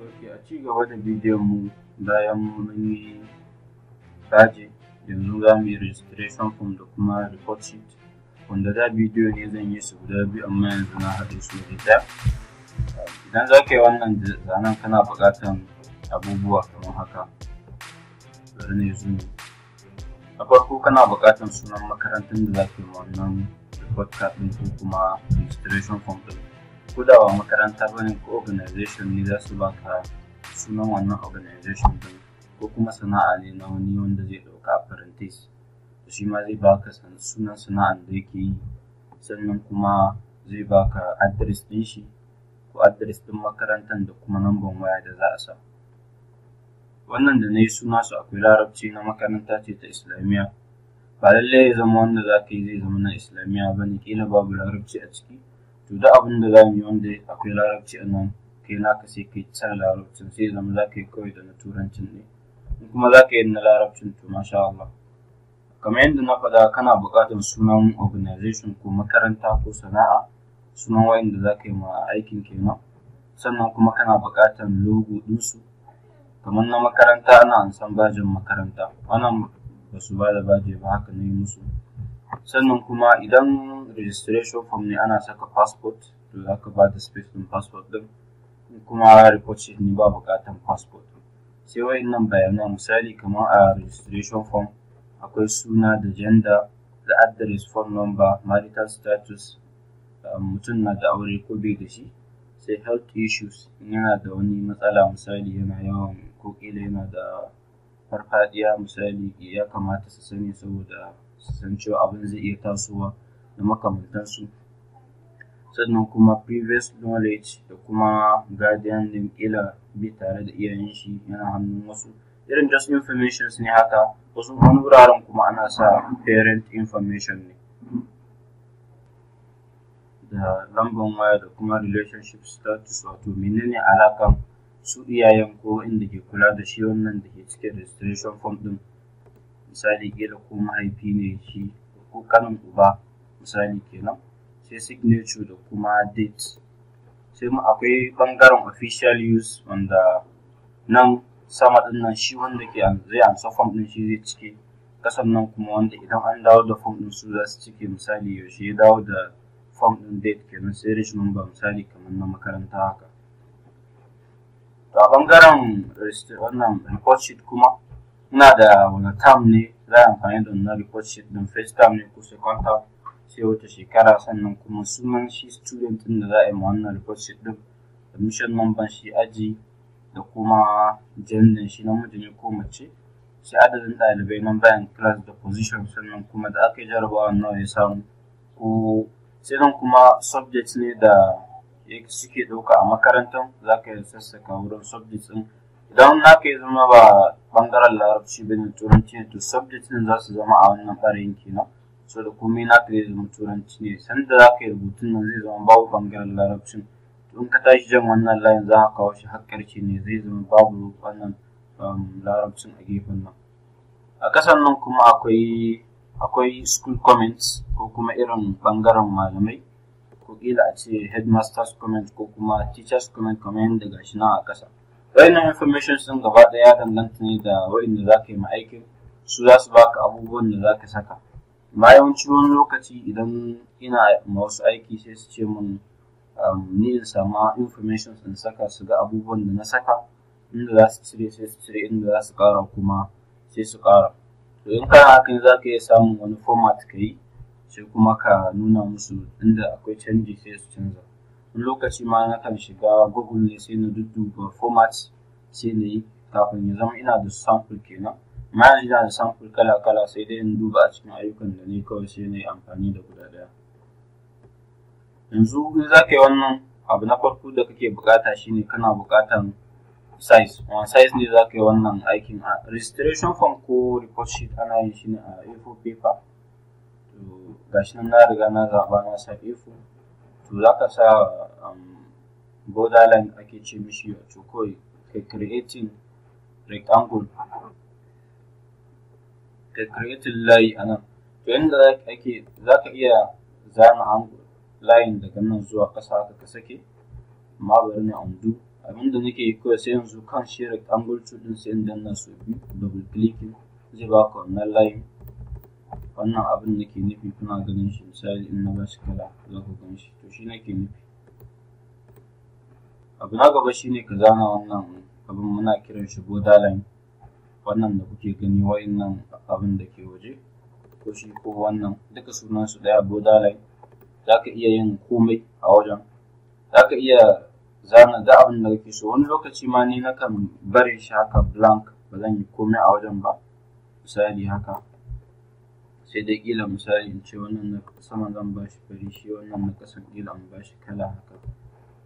Ok, a ci gaba da bidiyon mu, bayan mun yi badge, yanzu za mu yi registration form da kuma report sheet, wanda da bidiyo ne zan yi su guda biyu, amma yanzu na haɗe su waje ɗaya. Idan za ka yi wannan zanen, kana buƙatar abubuwa kamar haka. Bari na yi zoom. Na farko, kana buƙatar sunan makarantar da za ka yi wannan report card ɗin ko kuma registration form ɗin. Ko da ba makaranta ba ne ko organization ne, za su baka sunan wannan organization ɗin, ko kuma sana'a ne na wani wanda zai ɗauka apprentice, to shi ma zai baka sunan sana'an da yake yi, sannan kuma zai baka address ɗin shi ko address ɗin makarantar da kuma number waya da za a sa. Wannan da na yi suna su akwai Larabci, na makaranta ce ta Islamiyya. Ba lallai ya zama wanda za ka yi zai zama na Islamiyya ba ne, ƙila babu Larabci a ciki. To, duk abin da za mu yi wanda akwai Larabci a nan, kai naka sai kai cire Larabcin, sai ya zama za ka yi kawai da na Turancin ne. In kuma za ka yi na Larabcin, to masha Allah. Kamar yadda na faɗa, kana buƙatar sunan organization ko makaranta ko sana'a, sunan wa'inda za ka yi ma aikin kenan. Sannan kuma kana buƙatar logo ɗinsu. Kamar na makaranta, ana ansan badge ɗin makaranta. Wannan ba su ba da badge ba, haka na yi musu. Sannan kuma idan registration form ne, ana saka passport, to za ka ba da space ɗin passport ɗin. In kuma report sheet ne, ba buƙatar passport. Sai wa'innan bayanan, misali kamar a registration form akwai suna da gender da address, phone number, marital status, mutum na da aure ko bai da shi, sai health issues, in yana da wani matsala, misali yana yawan ko ƙila yana da farfaɗiya, misali, ya kamata su sani saboda su san cewa abin zai iya tasowa da makamantansu. Sannan kuma previous knowledge da kuma guardian name, ƙila bai tare da iyayen shi, yana hannun wasu. Irin just informations ne haka. Wasu wani wuraren kuma ana sa parent information ne da lambar waya da kuma relationship status, wato menene alaƙan su iyayen ko inda ke kula da shi wannan da ke cikin registration form ɗin. Misali, ƙila ko mahaifi ne shi ko ƙanin uba, misali kenan. Sai signature da kuma date. Sai mu akwai ɓangaren official use, wanda nan sama ɗin nan shi wanda ke zai amsa form ɗin shi zai cike. Ƙasan nan kuma wanda idan an dawo da form ɗin su za su cike, misali yaushe ya dawo da form ɗin, date kenan. Sai reg number, misali kamar na makaranta haka. To, a ɓangaren wannan report sheet kuma, muna da wani term ne za a amfani da wannan report sheet ɗin, first term ne ko second term, sai wata shekara, sannan kuma sunan shi student ɗin da za a yi ma wannan report sheet ɗin, admission number shi, aji, da kuma gender shi, namiji ne ko mace, sai adadin ɗalibai, number in class da position, sannan kuma da aka yi jarabawa nawa ya samu ko. Sai nan kuma subject ne da suke ɗauka a makarantar, za ka yi sassaka wurin subject ɗin. Idan naka ya zama ba ɓangaren Larabci ba ne, Turanci ne, to subject ɗin za su zama a wannan ɓarayin kenan. So da komai naka zai zama Turanci ne, sanda za ka yi rubutun nan zai zama babu ɓangaren Larabcin. To, in ka tashi jan wannan layin, za ka kawo shi har ƙarshe ne, zai zama babu wannan Larabcin a gefen nan. A ƙasan nan kuma akwai school comments ko kuma irin ɓangaren malamai, ko ƙila a ce headmaster's comment ko kuma teacher's comment, kamar yadda gashi nan a ƙasa. Wayannan information ɗin gaba ɗaya ya danganta ne da wa'inda za ka yi ma aikin, su za su baka abubuwan da za ka saka. Amma yawanci wani lokaci idan ina ma wasu aiki, sai su ce mun ni in sama information in saka, su ga abubuwan da na saka, inda za su cire sai su cire, inda za su ƙara kuma sai su ƙara. To, in kana hakan, za ka iya samun wani format ka yi, sai kuma ka nuna musu inda akwai canji, sai su canza. Wani lokaci ma nakan shiga Google ne, sai na dudduba format, sai na yi kafin ya zama ina da sample kenan. Amma yanzu ina da sample kala kala, sai dai in duba a cikin ayyukan da ni kawai, sai na yi amfani da guda ɗaya. Yanzu in za ka yi wannan, abu na farko da kake buƙata shine kana buƙatan size. Wani size ne za ka yi wannan aikin? A registration form ko report sheet, ana yin shi ne a A4 paper. To, gashi nan na riga na zaɓa, na sa A4. To, za ka sa borderline ake ce mishi, wato kawai kai creating rectangle, kai creating layi a nan. To, yanda ake, za ka iya zana angle line daga nan zuwa ƙasa haka ka sake, amma bari na undo. Abinda nake yi kawai sai yanzu kan shi rectangle tool ɗin sai in danna sau biyu, double clicking zai baka wannan layin. Wannan abin nake nufi kuna ganin shi, misali in na bashi kala za ku gan shi, to shi nake nufi. Abu na gaba shine ka zana wannan abin, muna kiran shi borderline. Wannan da kuke gani, wa'innan abin da ke waje ko shi ko wannan duka sunan su ɗaya, borderline. Za ka iya yin komai a wajen, za ka iya zana da abin da kake so. Wani lokaci ma ni nakan barin shi haka blank, ba zan yi komai a wajen ba, misali haka. Sai dai ƙila misali in ce wannan na sama zan ba shi fari, shi wannan na ƙasan ƙila in ba shi kala haka.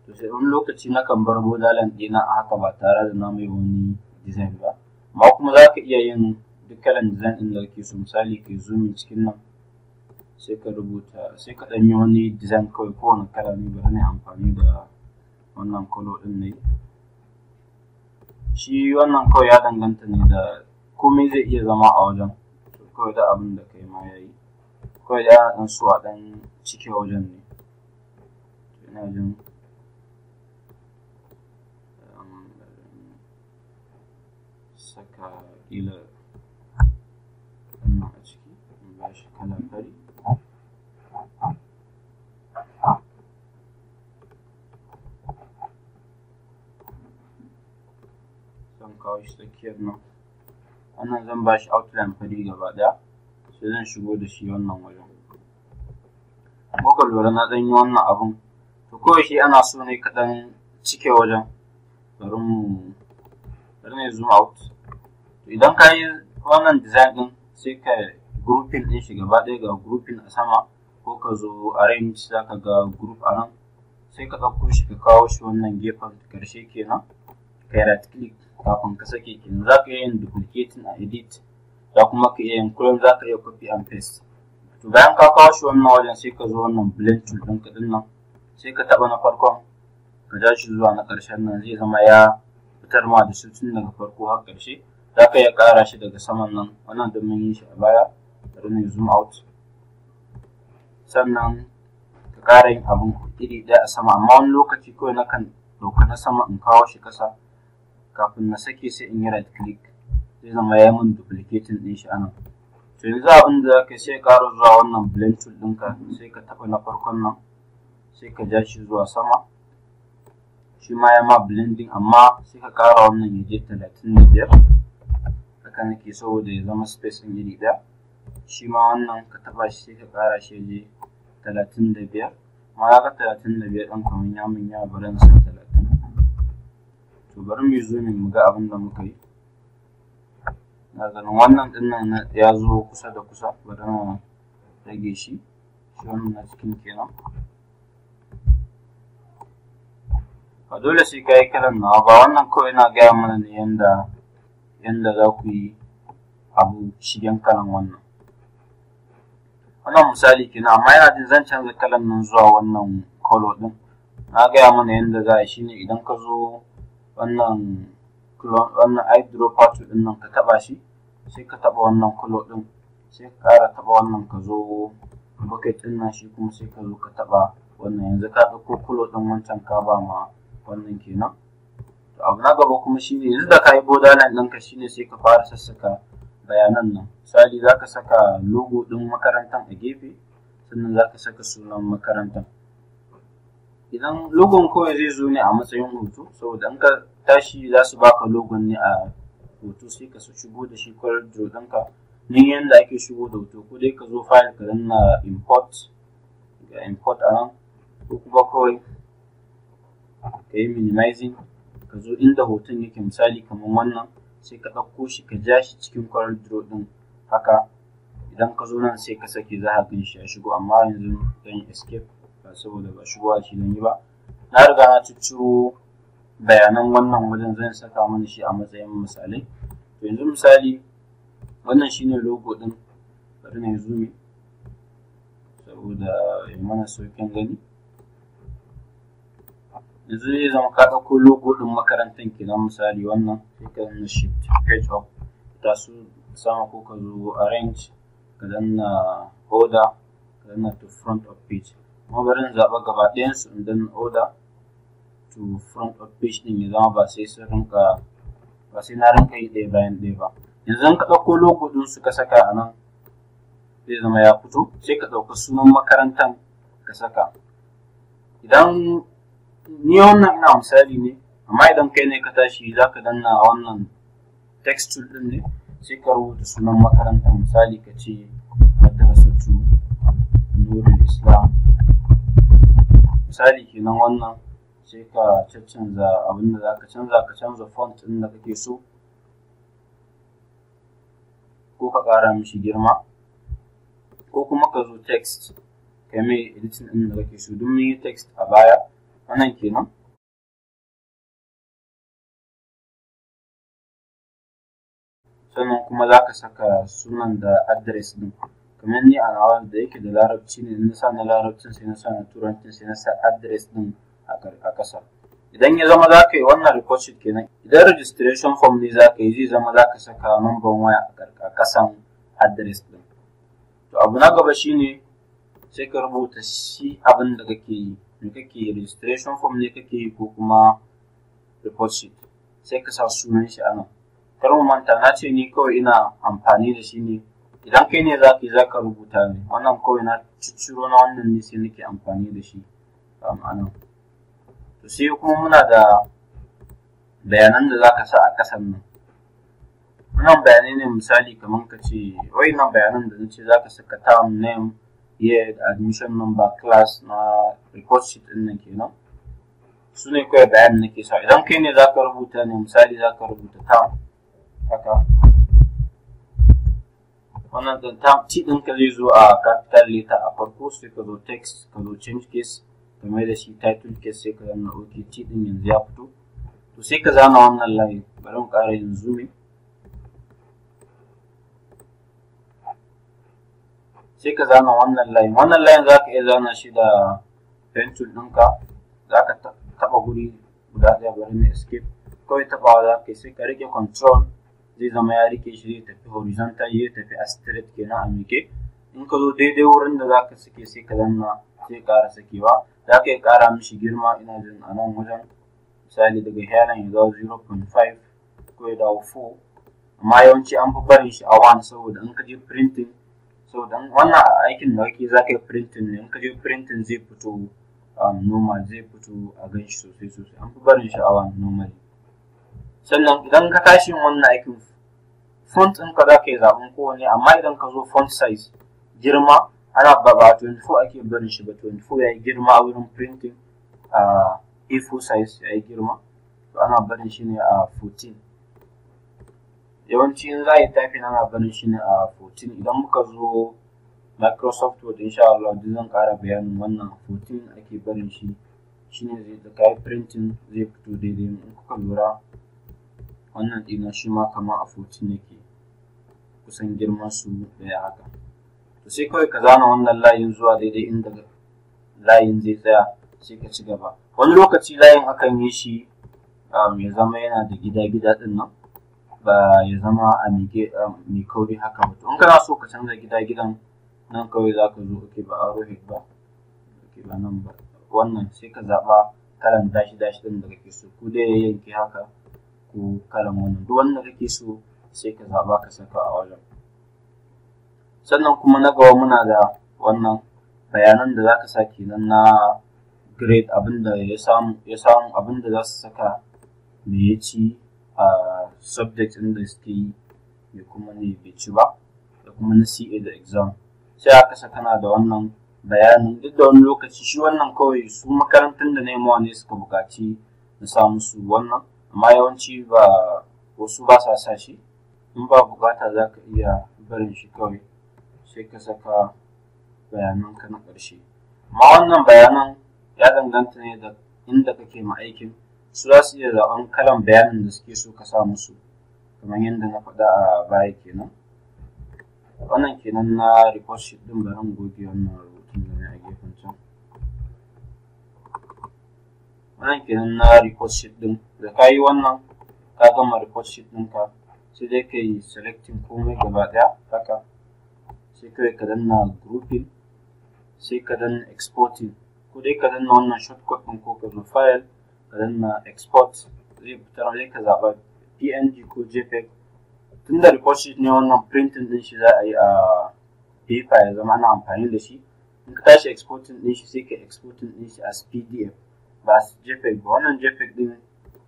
To sai wani lokaci nakan bar borderline ɗina a haka ba tare da na mai wani design ba. Amma kuma za ka iya yin duk kalan design ɗin da kake so. Misali ka yi zooming cikin nan, sai ka rubuta, sai ka ɗan yi wani design kawai, kowane kala ne. Bari na yi amfani da wannan color ɗin ne. Shi wannan kawai ya danganta ne da komai zai iya zama a wajen. To kawai da abin da kai ma ya yi, kawai da ana ɗan so a ɗan cike wajen ne. To ina jin saka ƙila wannan a ciki, in ba shi kala fari. Zan kawo shi tsakiyar nan. Wannan zan ba shi outline fari gaba ɗaya, sai zan shigo da shi wannan wajen. Kuka lura na ɗan yi wannan abun. To kawai shi ana so ne ka ɗan cike wajen. Bari na zoom out. To idan ka yi wannan design ɗin, sai ka grouping ɗin shi gaba ɗaya, ga grouping a sama, ko ka zo arrange za ka ga group a nan. Sai ka ɗauko shi ka kawo shi wannan gefen ƙarshe kenan. Ka yi right click kafin ka sake kenan. Za ka iya yin duplicating a edit, za kuma ka iya yin clone, za ka iya copy and paste. To bayan ka kawo shi wannan wajen, sai ka zo wannan blend tool ɗinka ɗin nan, sai ka taɓa na farkon, ka ja shi zuwa na ƙarshen nan, zai zama ya fitar ma da su tun daga farko har ƙarshe. Za ka iya ƙara shi daga saman nan, wannan don mun yi shi a baya. Bari na zoom out. Sannan ka ƙara yin abun iri ɗaya a sama, amma wani lokaci kawai nakan ɗauka na sama in kawo shi ƙasa, kafin na sake sai in yi right click, zai zama ya min duplicating ɗin shi anan. To yanzu abin da za ka yi, sai ƙara zuwa wannan blend tool ɗinka, sai ka taɓa na farkon nan, sai ka ja shi zuwa sama. Shi ma ya ma blending, amma sai ka ƙara wannan ya je 35. Haka nake saboda ya zama space ɗin iri ɗaya. Shi ma wannan ka taɓa shi, sai ka ƙara shi ya je 35. Amma na ga 35 ɗin kamar ya min yawa, bari in sa 30. To bari mu yi zooming mu ga abin da muka yi. Na ganin wannan ɗin nan ya zo kusa da kusa, bari na rage shi. Shi wannan na cikin kenan. Ba dole sai ka yi kalan nawa ba, wannan kawai ina gaya mana ne yanda za ku yi abu shigen kalan wannan. Wannan misali kenan, amma ina jin zan canza kalan nan zuwa wannan color ɗin. Na gaya mana yanda za a yi shine idan ka zo wannan wannan eyedropper tool ɗin nan, ka taɓa shi, sai ka taɓa wannan color ɗin, sai ka ƙara taɓa wannan, ka zo bucket ɗin nan, shi kuma sai ka zo ka taɓa wannan. Yanzu ka ɗauko color ɗin wancan ka ba ma wannan kenan. To abu na gaba kuma shine yanzu da ka yi borderline ɗinka shine sai ka fara sassaka bayanan nan. Misali za ka saka logo ɗin makarantar a gefe, sannan za ka saka sunan makarantar. Idan logon kawai zai zo ne a matsayin hoto, saboda in ka tashi za su baka logon ne a hoto, sai ka shigo da shi CorelDRAW ɗinka. Nan yanda ake shigo da hoto, ko dai ka zo file ka danna import, ga import a nan, ko kuma kawai ka yi minimizing, ka zo inda hoton yake, misali kamar wannan, sai ka ɗauko shi ka ja shi cikin CorelDRAW ɗin haka. Idan ka zo nan sai ka sake, za ka gan shi ya shigo, amma yanzu zan yi escape ba saboda ba shigowa shi zan yi ba. Na riga na cicciro bayanan wannan wajen, zan saka mana shi a matsayin misalai. To yanzu misali wannan shine logo ɗin, bari na yi zooming saboda ya mana sauƙin gani. Yanzu zai zama ka ɗauko logo ɗin makarantar kenan, misali wannan, sai ka danna shift page up taso sama, ko ka zo arrange ka danna order, ka danna to front of page. Kuma bari in zaɓa gaba ɗayansu in danna order to front of page ɗin, ya zama ba sai sun rinka ba sai na rinka yi ɗaya bayan ɗaya ba. Yanzu in ka ɗauko logo ɗin su ka saka a nan, zai zama ya fito. Sai ka ɗauka sunan makarantar ka saka. Idan ni wannan ina misali ne, amma idan kai ne ka tashi, za ka danna wannan text tool ɗin ne, sai ka rubuta sunan makarantar. Misali ka ce Madrasatu Nurul Islam, misali kenan wannan. Sai ka caccanza abin da za ka canza, ka canza font ɗin da kake so, ko ka ƙara mishi girma, ko kuma ka zo text ka mai editing ɗin da kake so. Duk mun yi text a baya. Wannan kenan. Sannan kuma za ka saka sunan da address ɗin. Kamar ni a nawa da yake da Larabci ne, na sa na Larabcin, sai na sa na Turancin, sai na sa address ɗin a ƙasa. Idan ya zama za ka yi wannan report sheet kenan. Idan registration form ne za ka yi, zai zama za ka saka number waya a ƙasan address ɗin. To, abu na gaba shine sai ka rubuta shi abin da kake yi. Me kake yi? Registration form ne kake yi ko kuma report sheet? Sai ka sa sunan shi a nan. Kar mu manta, na ce ni kawai ina amfani da shi ne. Idan kai ne za ka yi, za ka rubuta ne. Wannan kawai na cicciro na wannan ne, sai nake amfani da shi a nan. To, sai kuma muna da bayanan da za ka sa a ƙasan nan. Wannan bayanai ne, misali kamar ka ce wayannan bayanan da nace za ka saka term name, year, admission number, class na report sheet ɗin nan kenan. Su ne kawai bayanin nake sa. Idan kai ne za ka rubuta ne, misali za ka rubuta term haka. Wannan ɗin term, T ɗinka zai zo a capital letter a farko. Sai ka zo text, ka zo change case, ka mai da shi title case, sai ka danna OK. T ɗin yanzu ya fito. To, sai ka zana wannan layi. Bari mu ƙara yin zooming. Sai ka zana wannan layin. Wannan layin za ka iya zana shi da pen tool ɗinka. Za ka taɓa guri guda ɗaya. Bari na escape. Kawai taɓawa za ka yi, sai ka riƙe control, zai zama ya riƙe shi, zai tafi horizontal, zai tafi a straight kenan, a miƙe. In ka zo daidai wurin da za ka sake, sai ka danna, sai ƙara sakewa. Za ka iya ƙara mishi girma, ina jin a nan wajen, misali daga here ya dawo 0.5 ko ya dawo 4, amma yawanci an fi barin shi a 1, saboda in ka je printing, saboda wannan aikin da kake za ka yi printing ne, in ka je printing zai fito normal, zai fito a gan shi sosai sosai. An fi barin shi a 1 normally. Sannan idan ka tashi yin wannan aikin, font ɗinka za ka yi zaɓen kowanne, amma idan ka zo font size, girma, ana ba 24 ake barin shi ba. 24 ya yi girma a wurin printing, a A4 size ya yi girma. To, ana barin shi ne a 14. Yawanci in za a yi typing, ana barin shi ne a 14. Idan muka zo Microsoft Word, insha Allah, duk zan ƙara bayanin wannan. 14 ake barin shi, shine zai da kayi printing zai fito daidai. In kuka lura, wannan ɗina shi ma kamar a 14 yake, kusan girman su ɗaya haka. To, sai kawai ka zana wannan layin zuwa daidai inda layin zai tsaya, sai ka ci gaba. Wani lokaci layin akan yi shi ya zama yana da gida-gida ɗin nan, ba ya zama a miƙe mai kauri haka ba. To, in kana so ka canza gida-gidan nan, kawai za ka zo, okay, ba arrowhead ba, okay, ba nan ba, wannan. Sai ka zaɓa kalan dashi dashi ɗin da kake so, ko dai ya yanke haka ko kalan wannan, duk wanda kake so sai ka zaɓa ka saka a wajen. Sannan kuma na gaba muna da wannan bayanan da za ka sa kenan na grade, abin da ya samu, abin da za su saka, me ya ci a subject ɗin da suke yi, me kuma ne bai ci ba, da kuma na CA da exam. Sai aka saka kana da wannan bayanin. Duk da wani lokaci shi wannan kawai su makarantar da na ne suka buƙaci na sa musu wannan, amma yawanci ba wasu ba sa sa shi. In ba buƙata, za ka iya barin shi kawai, sai ka saka bayananka na ƙarshe. Amma wannan bayanan ya danganta ne da inda kake ma aikin. Su za su iya zaɓen kalan bayanin da suke so ka sa musu, kamar yadda na faɗa a baya kenan. Wannan kenan na report sheet ɗin. Bari in goge wannan rubutun da na a gefen can. Wannan kenan na report sheet ɗin. Da ka yi wannan, ka gama report sheet ɗinka. Sai dai ka yi selecting komai gaba ɗaya haka, sai kawai ka danna grouping, sai ka danna exporting, ko dai ka danna wannan shortcut ɗin, ko ka zo file, Ka danna export, zai fitar, sai ka zaɓa PNG ko JPEG. Tunda report sheet ne wannan, printing ɗin shi za a yi a paper ya zama ana amfani da shi. In ka tashi exporting ɗin shi, sai ka exporting ɗin shi as PDF ba as JPEG ba. Wannan JPEG ɗin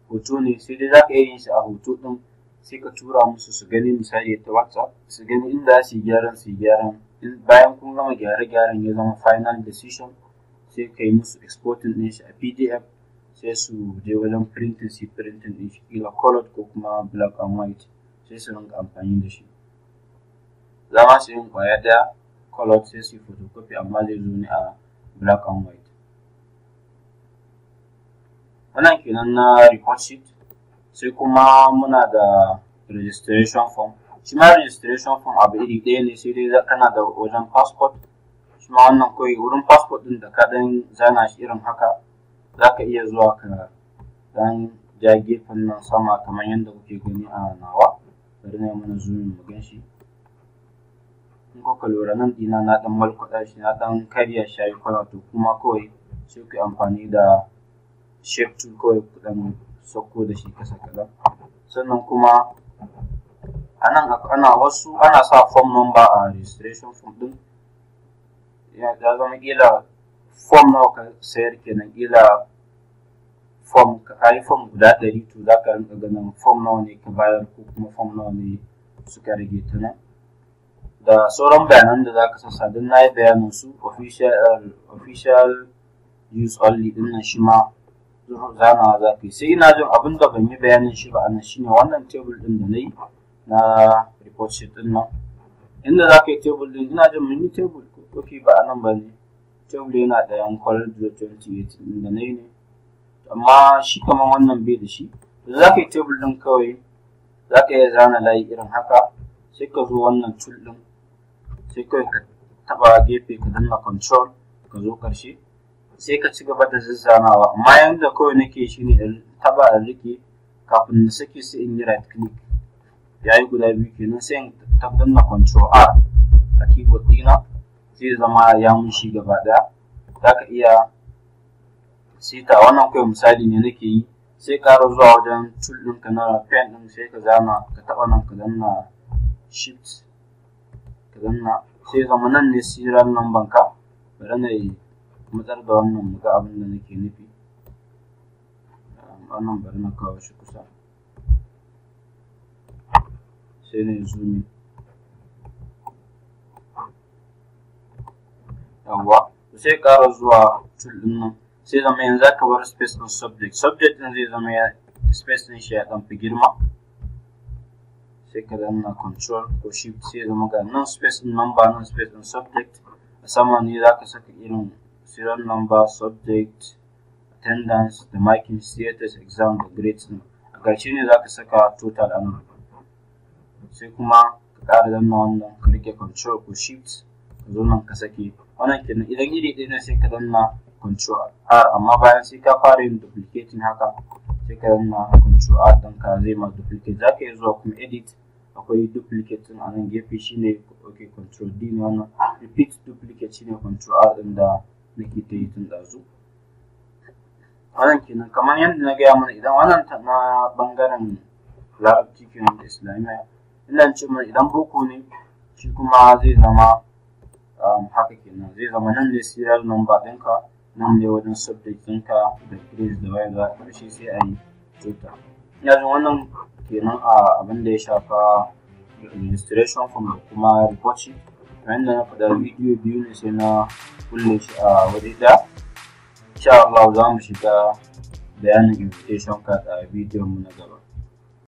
hoto ne, sai dai za ka iya yin shi a hoto ɗin, sai ka tura musu su gani, misali ta WhatsApp, su gani inda za su yi gyaran, su yi gyaran. Bayan kun gama gyare-gyaren ya zama final decision, sai ka yi musu exporting ɗin shi a PDF, sai su je wajen printing su yi printing ɗin shi, ƙila colored ko kuma black and white, sai su rinka amfani da shi. Za ma su yin ƙwaya ɗaya colored sai su yi photocopy, amma zai zo ne a black and white. Wannan kenan na report sheet. Sai kuma muna da registration form. Shi ma registration form abu iri ɗaya ne, sai dai kana da wajen passport. Shi ma wannan kawai wurin passport ɗin da ka ɗan zana shi irin haka, za ka iya zuwa ka ɗan ja gefen nan sama kamar yadda kuke gani a nawa. Bari na yi mana zooming mu gan shi. In kuka lura, nan ɗina na ɗan malkwaɗa shi, na ɗan karya shi ya yi kwana. To kuma kawai sai ku yi amfani da shape tool, kawai ku ɗan sauko da shi kasa kaɗan. Sannan kuma a nan ana wasu ana sa form number a registration form ɗin. Ya zama ƙila form nawa ka sayar kenan. Ƙila form ka yi form guda 100, to za ka rinka ganin form nawa ne ka bayar ko kuma form nawa ne suka rage ta nan. Da sauran bayanan da za ka sassa don na yi bayanin su. Official use only ɗin nan, shi ma zanawa za ka yi. Sai ina jin abin da ban yi bayanin shi ba a nan shine wannan table ɗin da na yi na report sheet ɗin nan, inda za ka yi table ɗin. Ina jin mun yi table, ok, ba a nan ba ne. Table yana da yan Corel 28 ɗin da na yi ne, amma shi kamar wannan bai da shi. Da za ka yi table ɗin, kawai za ka iya zana layi irin haka, sai ka zo wannan tool ɗin, sai kawai ka taɓa gefe, ka danna control, ka zo ƙarshe, sai ka ci gaba da zazzanawa. Amma yanda kawai nake shi ne in taɓa in rike, kafin na sake sai in yi right click, yayi guda biyu kenan, sai in danna control R a keyboard ɗina, zai zama ya mun shi gaba ɗaya. Za ka iya seta wannan, kawai misali ne nake yi. Sai ƙara zuwa wajen tool ɗinka na pen ɗin, sai ka zana, ka taɓa nan, ka danna shift, ka danna, sai zama nan ne serial number ka. Bari na yi matsar da wannan mu ga abin da nake nufi. Wannan bari na kawo shi kusa, sai na yi zoom in. Yawwa, sai ƙara zuwa tool ɗin nan, sai zama yanzu aka bar space ɗin subject. Subject ɗin zai zama ya space ɗin shi ya ɗan fi girma, sai ka danna control ko shift, sai zama ga nan space ɗin number, nan space ɗin subject. A sama ne za ka saka irin serial number, subject, attendance da marking status, exam da grades ɗin. A ƙarshe ne za ka saka total a nan. Sai kuma ka ƙara danna wannan, ka rike control ko shift, ka zo nan ka sake. Wannan kenan. Idan iri ɗaya ne, sai ka danna control R, amma bayan sai ka fara yin duplicating haka, sai ka danna control R ɗin ka, zai ma duplicate. Za ka iya zuwa kuma edit, akwai duplicate ɗin a nan gefe, shine ok, control D ne wannan. Repeat duplicate shine control R ɗin da nake ta yi tun ɗazu. Wannan kenan. Kamar yadda na gaya mana, idan wannan na ɓangaren Larabci kenan da Islamiyya, ina ce mana idan boko ne shi kuma zai zama haka kenan. Zai zama nan ne serial number ɗinka, nan ne wajen subject ɗinka da grades da waye da ƙarshe sai a yi total. Ina jin wannan kenan a abin da ya shafa registration form da kuma report sheet. Kamar yadda na faɗa, bidiyo biyu ne, sai na kulle shi a waje ɗaya. Insha Allah za mu shiga bayanin invitation card a bidiyon mu na gaba.